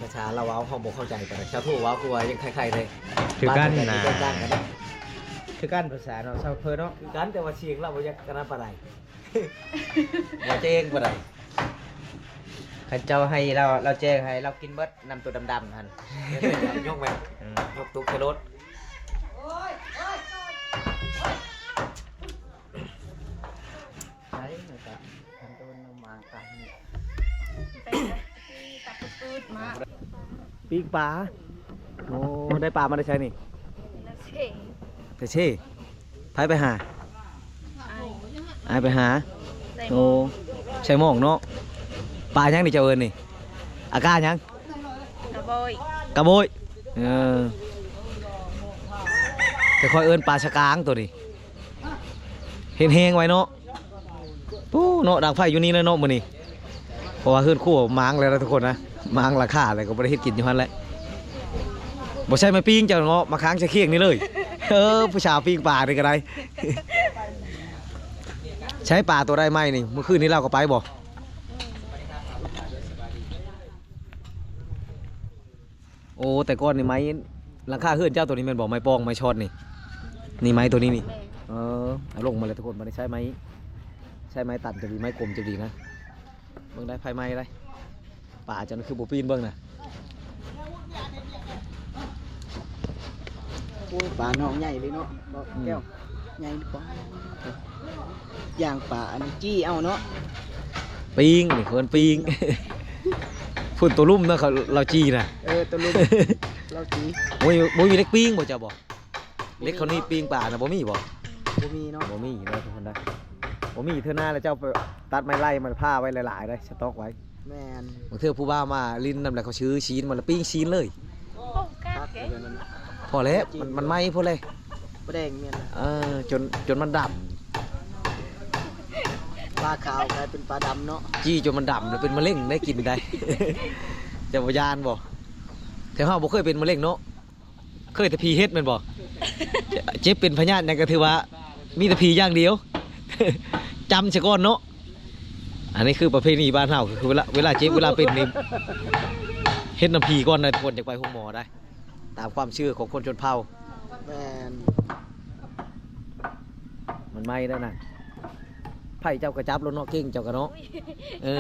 ພາສາລາວເວົ້າເຮົາບໍ່ເຂົ້າໃຈປານໃດ. ຊາວໂທເວົ້າຄືວ່າຍັງໄຄໆເລີຍ. ຄືກັນນະ ບ້ານເຮົາກໍແຕກຕ່າງກັນເນາະ. ຄືກັນພາສາເນາະ ຊາວເພີເນາະ. ຄືກັນ ແຕ່ວ່າສຽງລາວບໍ່ຢາກກະນັ້ນປານໃດ ບໍ່ແຈ້ງປານໃດ. ຄັນເຈົ້າໃຫ້ລາວ ລາວແຈ້ງໃຫ້ ລາວກິນເບິດ ນຳໂຕດຳໆຫັ້ນ. ຍົກແມ່ນ ອືມ ຍົກຕຸກໃສ່ລົດ. ໃຊ້ແລ້ວກໍ ຄັນໂດນນ້ຳໝາກຕາຍນີ້ ໄປ ຕັບປືດມາ ປີ້ງປາ. ໂອ້ ໄດ້ປາມາແຕ່ໃສນີ້? ຕາເຊ ຕາເຊ. ໃຜໄປຫາ? ອ້າຍ ອ້າຍໄປຫາ. ໂອ້ ໃສ່ໝອກເນາະ. ປາຫຍັງນີ້ເຈົ້າເອີ້ນນີ້? ອາກາຫຍັງ? ກະໂບຍ ກະໂບຍ. ເອີ ແຕ່ຂ້ອຍເອີ້ນປາສະກາງໂຕນີ້. ເຮັດແຮງໄວ້ເນາະ. ໂອ້ ເນາະ ດັງໄຟຢູ່ນີ້ແຫຼະເນາະມື້ນີ້ ເພາະວ່າເຮືອນຄົວມ້າງແລ້ວນະທຸກຄົນນະ ມ້າງຫຼັງຄາແລ້ວ ກໍບໍ່ໄດ້ເຮັດກິນຢູ່ຫັ້ນແຫຼະ. ບໍ່ໃຊ້ໄມ້ປີ້ງເຈົ້າເນາະ ມາຄ້າງໃສ່ຄຽງນີ້ເລີຍ. ເອີ ຜູ້ສາວປີ້ງປານີ້ກໍໄດ້. ໃຊ້ປາໂຕໃດໃໝ່ນີ້? ມື້ຄືນນີ້ລາວກໍໄປບໍ່? ໂອ້ ແຕ່ກ່ອນນີ້ໄມ້ ຫຼັງຄາເຮືອນເຈົ້າໂຕນີ້ແມ່ນບໍ່? ໄມ້ປ່ອງ ໄມ້ຊອດນີ້ ນີ້ໄມ້ໂຕນີ້ນີ້. ແມ່ນ. ເອີ ເອົາລົງມາແລ້ວທຸກຄົນ. ບັດນີ້ໃຊ້ໄມ້ ໃຊ້ໄມ້ຕັນຈັ່ງດີ ໄມ້ກົມຈັ່ງດີນະ. ເບິ່ງໄດ້ ໄຟໄໝ້ໄດ້. ປາເຈົ້ານີ້ຄືບໍ່ປີ້ນເບິ່ງນະ. ໂອ້ ປານ້ອງໃຫຍ່ເລີຍເນາະ ອືມ ແກ້ວ ໃຫຍ່ກວ່າ ຢ່າງປາອັນຈີ້ເອົາເນາະ. ປີ້ງ ນີ້ເອີ້ນປີ້ງ. ພຸ້ນໂຕລຸ່ມນະ ເຂົາ ລາວຈີນນະ. ເອີ ໂຕລຸ່ມ ລາວຈີນ. ບໍ່ມີ ບໍ່ມີເຫຼັກປີ້ງບໍ່ເຈົ້າບໍ່? ເຫຼັກເຂົາໜີບປີ້ງປານະ ບໍ່ມີບໍ່? ບໍ່ມີເນາະ. ບໍ່ມີເນາະ ທຸກຄົນນະ ບໍ່ມີ. ເທື່ອໜ້າແລ້ວເຈົ້າໄປຕັດໄມ້ໄລ່ມາຜ່າໄວ້ຫຼາຍໆເດ້ ສະຕັອກໄວ້. ແມ່ນ. ບາງເທື່ອຜູ້ບ່າວມາຫຼິ້ນນຳ ແລ້ວເຂົາຊື້ຊີ້ນມາ ແລ້ວປີ້ງຊີ້ນເລີຍ. ໂອ້ ຄັກເດ້. ພໍແລ້ວ ມັນ ມັນໄໝ້ພໍແລ້ວ. ປາແດງແມ່ນລະ. ເອີ ຈົນ ຈົນມັນດຳ. ປາຂາວກາຍເປັນປາດຳເນາະ. ຈີ່ຈົນມັນດຳ ແລ້ວເປັນມະເຮັງໄດ້ກິນໄດ້. ເຈົ້າບໍ່ຢ້ານບໍ່? ແຖວເຮົາບໍ່ເຄີຍເປັນມະເຮັງເນາະ. ເຄີຍແຕ່ຜີເຮັດແມ່ນບໍ່? ເຈັບເປັນພະຍາດຫຍັງກໍຖືວ່າມີແຕ່ຜີຢ່າງດຽວ ຈຳຊະກ່ອນເນາະ. ອັນນີ້ຄືປະເພນີບ້ານເຮົາ ກໍຄືເວລາ ເວລາເຈັບເວລາເປັນນີ້ ເຮັດນຳຜີກ່ອນໄດ໋ ທຸກຄົນ ຈັ່ງໄປໂຮງໝໍໄດ໋ ຕາມຄວາມເຊື່ອຂອງຄົນຊົນເຜົ່າ. ແມ່ນ. ມັນໄໝ້ໄດ້ນະ. ໄຜເຈົ້າກໍຈັບໂລດເນາະ ເກັ່ງເຈົ້າກໍເນາະ. ເອີ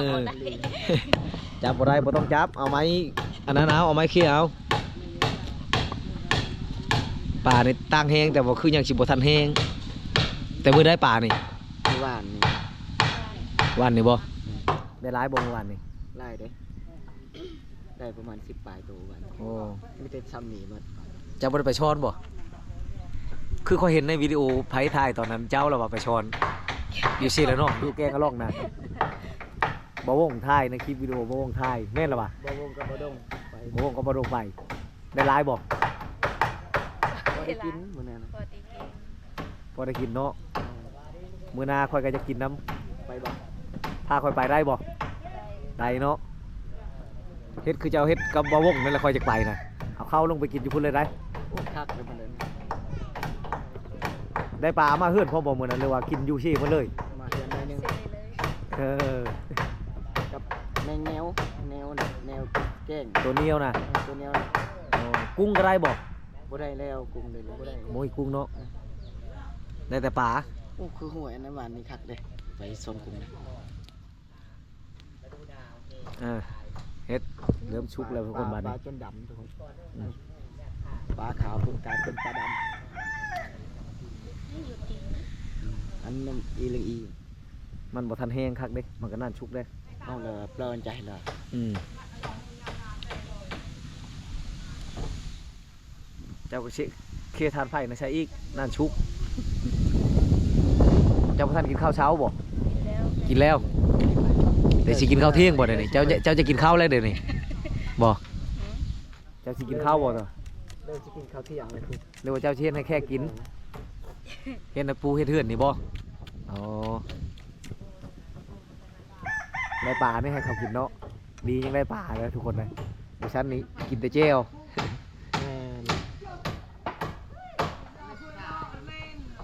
ຈັບບໍ່ໄດ້ ບໍ່ຕ້ອງຈັບ ເອົາໄມ້ອັນນັ້ນເອົາ ເອົາໄມ້ເຄຍເອົາ. ປານີ້ຕ່າງແຮງ ແຕ່ວ່າຄືຍັງຊິບໍ່ທັນແຮງ. ແຕ່ມື້ໃດປານີ້? ມື້ວານນີ້. ວານນີ້ບໍ່? ອືມ. ໄດ້ຫຼາຍບໍ່ມື້ວານນີ້? ຫຼາຍເດ້. ໄດ້ປະມານສິບປາຍໂຕວັນ. ໂອ້ ມີແຕ່ຊ່ຳນີ້ໝົດ. ເຈົ້າບໍ່ໄດ້ໄປຊ້ອນບໍ່? ຄືຂ້ອຍເຫັນໃນວິດີໂອໃຜຖ່າຍຕອນນັ້ນ ເຈົ້າລະວ່າໄປຊ້ອນ ຢູ່ເຊລະນອງ ຢູ່ແກງອະລ່ອງນະ. ບ່າວວົງຖ່າຍໃນຄລິບວິດີໂອ ບ່າວວົງຖ່າຍ ແມ່ນລະວະ? ບ່າວວົງກັບບ່າວດົງໄປ. ບ່າວວົງກັບບ່າວດົງໄປ. ໄດ້ຫຼາຍບໍ່? ພໍໄດ້ກິນມື້ນັ້ນນະ. ພໍໄດ້ກິນ ພໍໄດ້ກິນເນາະ. ມື້ໜ້າຂ້ອຍກໍຢາກກິນນຳ. ໄປບໍ່? ພາຂ້ອຍໄປໄດ້ບໍ່? ໄດ້ເນາະ. ເຮັດຄືເຈົ້າເຮັດກັບບ່າວວົງນັ້ນແຫຼະ ຂ້ອຍຈະໄປນະ. ເອົາເຂົ້າລົງໄປກິນຢູ່ພຸ້ນເລີຍໄດ໋. ໂອ້ ຄັກເລີຍມື້ນັ້ນ. ໄດ້ປາມາເຮືອນພ້ອມບໍ່ມື້ນັ້ນ ຫຼືວ່າກິນຢູ່ເຊໝົດເລີຍ? ມາເຮືອນໜ້ອຍໜຶ່ງ. ເອີ ກັບແມງແມວ ແມວ ແມວແກ້ງ ໂຕນຽວນະ. ເອີ ໂຕນຽວນະ. ອໍ ກຸ້ງກໍໄດ້ບໍ່? ບໍ່ໄດ້ແລ້ວ ກຸ້ງເດ ບໍ່ໄດ້ ບໍ່ມີກຸ້ງເນາະ. ເອີ ໄດ້ແຕ່ປາ. ໂອ້ ຄືຫ້ວຍອັນນັ້ນຫວານນີ້ຄັກເດ້ ໄປຊ່ອນກຸ້ງນະ. ອ່າ ເຮັດເລີ່ມສຸກແລ້ວທຸກຄົນ ບາດນີ້ ປາຈົນດຳທຸກຄົນ. ອືມ. ປາຂາວເພິ່ນກາຍເປັນປາດຳ. ອັນນັ້ນອີ່ເລິງອີ່ ມັນບໍ່ທັນແຫ້ງຄັກເດ້ ມັນກໍນັ້ນສຸກເດ້. ເອົາລະເປີນໃຈລະ. ອືມ. ເຈົ້າກໍຊິເຄຖ່ານໄຟນະໃສ່ອີກ ນັ້ນສຸກ. ເຈົ້າບໍ່ທັນກິນເຂົ້າເຊົ້າບໍ່? ກິນແລ້ວ ກິນແລ້ວ. ແຕ່ຊິກິນເຂົ້າທ່ຽງບໍ່ດຽວນີ້? ເຈົ້າ ເຈົ້າຈະກິນເຂົ້າແລ້ວດຽວນີ້ບໍ່? ຫືມ? ເຈົ້າຊິກິນເຂົ້າບໍ່? ເລີ່ມຊິກິນເຂົ້າທ່ຽງແລ້ວ. ຫຼືວ່າເຈົ້າຊິເຮັດໃຫ້ແຂກກິນ? ເຮັດໃຫ້ປູເຮັດເຮືອນນີ້ບໍ່? ອໍ. ໄດ້ປານີ້ໃຫ້ເຂົາກິນເນາະ. ດີຍັງໄດ້ປາເດີທຸກຄົນເດີ. ບໍ່ຊັ້ນນີ້ກິນແຕ່ແຈ່ວ. ແມ່ນ.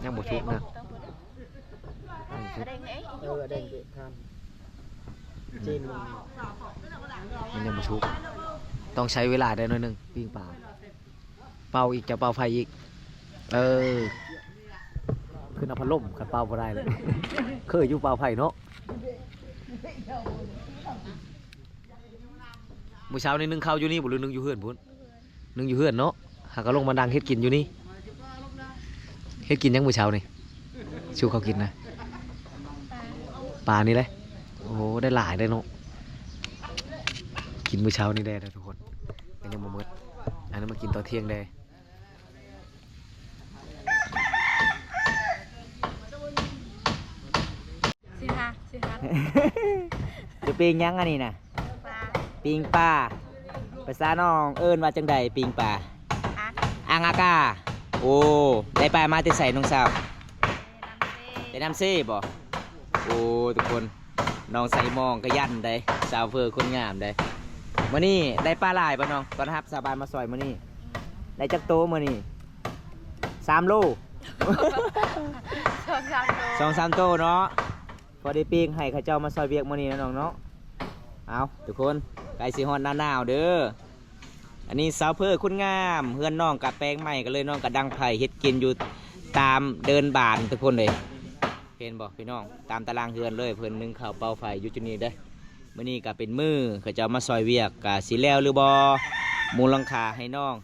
ຍັງບໍ່ສຸກນະ. ເອີ ແດງເບະທານ. ອືມ. ຈີນ ມັນຍັງບໍ່ສຸກ. ຕ້ອງໃຊ້ເວລາໄດ້ໜ້ອຍໜຶ່ງ ປີ້ງປາ. ເປົ່າອີກ ເຈົ້າເປົ່າໄຟອີກ. ເອີ ຂຶ້ນເອົາພັດລົມ ຄັນເປົ່າບໍ່ໄດ້ເລີຍ. ເຄີຍຢູ່ເປົ່າໄຟເນາະ. ມື້ເຊົ້ານີ້ໜຶ້ງເຂົ້າຢູ່ນີ້ບໍ່ ຫຼືໜຶ້ງຢູ່ເຮືອນພຸ້ນ? ໜຶ້ງຢູ່ເຮືອນເນາະ. ຫາກໍລົງມານັ່ງເຮັດກິນຢູ່ນີ້. ເຮັດກິນຫຍັງມື້ເຊົ້ານີ້? ສູ່ເຂົາກິນນະ. ປານີ້ແຫຼະ. ໂອ້ ໄດ້ຫຼາຍເດ້ເນາະ. ກິນມື້ເຊົ້ານີ້ແດ່ເດີທຸກຄົນ. ກໍຍັງບໍ່ໝົດ. ອັນນັ້ນມາກິນຕອນທ່ຽງແດ່. ຊິຫາ ຊິຫາ ຈະປີ້ງຫຍັງອັນນີ້ນະ? ປາ ປີ້ງປາ. ພາສານ້ອງເອີ້ນວ່າຈັ່ງໃດ? ປີ້ງປາ ອາ ອັງອາກາ. ໂອ້ ໄດ້ປາມາແຕ່ໃສນ້ອງສາວ? ແຕ່ນ້ຳເຊ. ແຕ່ນ້ຳເຊບໍ? ໂອ້ ທຸກຄົນ. ນ້ອງໃສ່ໝອງຂະຫຍັນໃດ໋ ສາວເຟີຄົນງາມໃດ໋. ມື້ນີ້ໄດ້ປາຫຼາຍບໍ່ນ້ອງ? ຕ້ອນຮັບຊາວບ້ານມາຊ່ອຍມື້ນີ້ ໄດ້ຈັກໂຕມື້ນີ້? ສາມໂລ ສອງສາມໂຕ ສອງສາມໂຕເນາະ. ພໍໄດ້ປີ້ງໃຫ້ເຂົາເຈົ້າມາຊ່ອຍວຽກມື້ນີ້ນະນ້ອງເນາະ. ເອົາ ທຸກຄົນ ໃກ້ຊິຮອດໜ້າໜາວເດີ. ອັນນີ້ສາວເຟີຄົນງາມ ເຮືອນນ້ອງກະແປງໃໝ່ ກໍເລີຍນ້ອງກະດັງໄຟເຮັດກິນຢູ່ຕາມເດີ່ນບ້ານທຸກຄົນເອີຍ. ເຫັນບໍ່ພີ່ນ້ອງ ຕາມຕາລາງເຮືອນເລີຍ ເພິ່ນໜຶ້ງເຂົ້າເປົ່າໄຟຢູ່ຈຸດນີ້ເດ້. ມື້ນີ້ກະເປັນມື້ເຂົາເຈົ້າມາຊ່ອຍວຽກ ກະຊິແລ້ວຫຼືບໍ່ ມຸງຫຼັງຄາໃຫ້ນ້ອງ.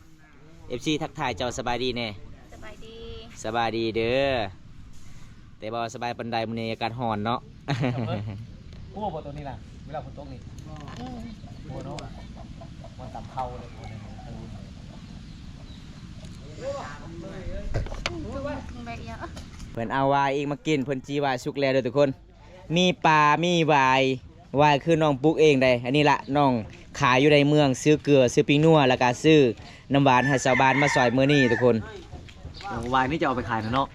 ເອັຟຊີ ທັກທາຍເຈົ້າ ສະບາຍດີແດ່. ສະບາຍດີ ສະບາຍດີເດີ. ແຕ່ບໍ່ສະບາຍປານໃດ ມື້ນີ້ອາກາດຮ້ອນເນາະ. ໂອ້ ບໍ່ ໂຕນີ້ນະ ເວລາຝົນຕົກນີ້ ອືມ ໂອ້ເນາະ. ເພິ່ນເອົາຫວາຍອີກມາກິນ ເພິ່ນຈີຫວາຍສຸກແລ້ວເດີທຸກຄົນ. ມີປາ ມີຫວາຍ ຫວາຍຄືນ້ອງປຸກເອງໃດ໋. ອັນນີ້ລະ ນ້ອງຂາຍຢູ່ໃນເມືອງ ຊື້ເກືອ ຊື້ປິງນົວ ແລ້ວກະຊື້ນ້ຳຫວານໃຫ້ຊາວບ້ານມາຊ່ອຍມື້ນີ້ທຸກຄົນ. ໂອ້ ຫວາຍນີ້ຈະເອົາໄປຂາຍນະເນາະ.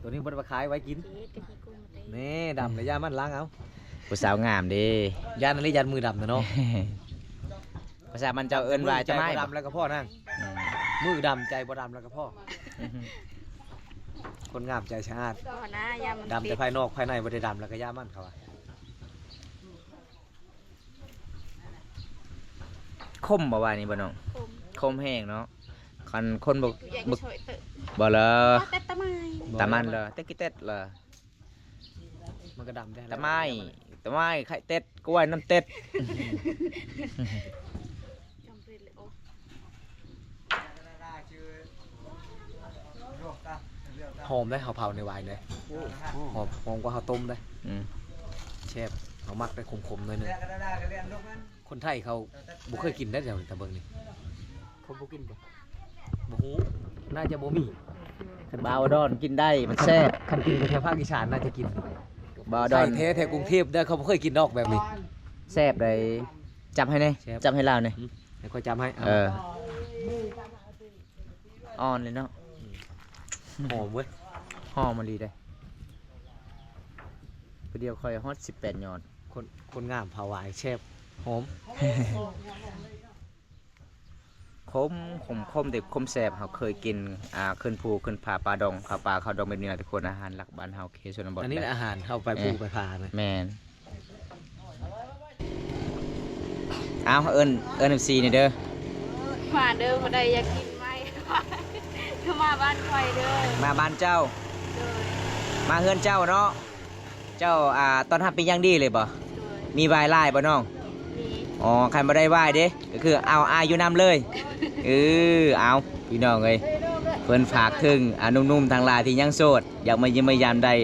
ໂຕນີ້ບໍ່ໄດ້ໄປຂາຍ ໄວ້ກິນ. ນີ້ດຳແລ້ວ ຢ້ານມັນລ້າງເອົາ. ຜູ້ສາວງາມເດ້. ຢ້ານອີ່ຫຼີ ຢ້ານມືດຳນະເນາະ. ພາສາບ້ານເຈົ້າເອີ້ນວ່າຈະໄມ້ ດຳແລ້ວກໍພໍນາງ. ອືມ ມືດຳໃຈບໍ່ດຳແລ້ວກໍພໍ. ຄົນງາມໃຈສະອາດ. ບໍ່ນາ ຢ້ານມັນ ດຳແຕ່ພາຍນອກ ພາຍໃນບໍ່ໄດ້ດຳ ແລ້ວກໍຢ່າມັນ ເຂົາວ່າ. ຂົມບໍ່ວ່ານີ້ບໍ່ນ້ອງ? ຂົມ ຂົມແຮງເນາະ. ຄັນຄົນບໍ່ ບໍ່ ບໍ່ເລີ ຕາມັນເລີ ແຕ່ກີເຕັດເລີ. ມັນກໍດຳແທ້ ຕາໄມ້ ຕາໄມ້ ໄຂ່ເຕັດ ກ້ວຍນ້ຳເຕັດ. ຫອມເດ້ ເຮົາເຜົາໃນຫວາຍເດ້. ໂອ້ ຫອມ ຫອມກວ່າເຮົາຕົ້ມເດ້. ອືມ ແຊບ ເຮົາມັກໄດ້ຂົມໆ ໜ້ອຍໜຶ່ງ. ຄົນໄທເຂົາບໍ່ເຄີຍກິນໄດ້ແຖວນີ້ ຕາເບິ່ງນີ້. ເຂົາບໍ່ກິນບໍ່? ບໍ່ຮູ້ ໜ້າຈະບໍ່ມີ. ບ່າວດອນກິນໄດ້ ມັນແຊບ. ຄັນກິນໄປແຖວພາກອີສານໜ້າຈະກິນ. ບ່າວດອນ ໄທແທ້ ແຖວກຸງເທບເດີ ເຂົາບໍ່ເຄີຍກິນດອກແບບນີ້. ແຊບໃດ໋. ຈັບໃຫ້ແດ່ ແຊບ ຈັບໃຫ້ລາວແດ່. ອືມ ໃຫ້ຂ້ອຍຈັບໃຫ້. ເອີ ອ່ອນເລີຍເນາະ. ອືມ ຫອມເວີຍ ຫອມອີ່ຫຼີເດ້. ຜູ້ດຽວຂ້ອຍຮອດສິບແປດຍອດ. ຄົນ ຄົນງາມເຜົາຫວາຍແຊບ ຫອມ. ຂົມ ຂົມ ຂົມ ແຕ່ຂົມແຊບ. ເຮົາເຄີຍກິນ ອ່າ ຂຶ້ນພູຂຶ້ນຜາ ປ່າດອງ ເຂົ້າປ່າເຂົ້າດອງແບບນີ້ລະທຸກຄົນ. ອາຫານຫຼັກບ້ານເຮົາ ເຂດຊົນນະບົດ. ອັນນີ້ລະອາຫານເຮົາໄປພູໄປຜານະ. ແມ່ນ. ເອົາ ເອີ້ນ ເອີ້ນເອັຟຊີນີ້ເດີ. ມາເດີ ຜູ້ໃດຢາກກິນໄມ້ ກໍມາບ້ານຂ້ອຍເດີ. ມາບ້ານເຈົ້າ. ໂດຍ ມາເຮືອນເຈົ້າເນາະ. ເຈົ້າ ອ່າ ຕ້ອນຮັບເປັນຢ່າງດີເລີຍບໍ່? ໂດຍ ມີຫວາຍຫຼາຍບໍ່ນ້ອງ? ມີ. ອໍ ຄັນບໍ່ໄດ້ຫວາຍເດ້ ກໍຄືເອົາອ້າຍຢູ່ນຳເລີຍ. ເອີ ເອົາ ພີ່ນ້ອງເອີຍ ເພິ່ນຝາກເຖິງ ອ່າ ໜຸ່ມໆທັງຫຼາຍທີ່ຍັງໂສດ ຢາກມາຢ້ຽມມາຢາມໄດ້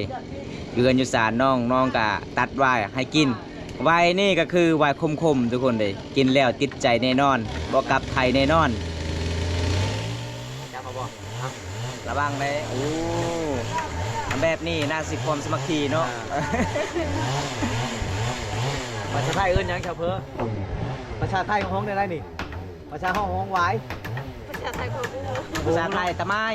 ຢູ່ເຮືອນຢູ່ຊານນ້ອງ ນ້ອງກະຕັດຫວາຍໃຫ້ກິນ. ຫວາຍນີ້ກໍຄືຫວາຍຂົມໆ ທຸກຄົນເດ້ ກິນແລ້ວຕິດໃຈແນ່ນອນ ບໍ່ກັບໄທແນ່ນອນ. ຈັບເອົາບໍ່? ລະວັງເດ້. ໂອ້ ແບບນີ້ໜ້າຊິຄວາມສາມັກຄີເນາະ. ອ່າ ພາສາໄທເອີ້ນຫຍັງຊາວເພີ? ພາສາໄທຮ້ອງແນວໃດນີ້? ພາສາເຮົາຮ້ອງຫວາຍ. ພາສາໄທກໍບໍ່ຮູ້. ພາສາໄທຕາໄມ້.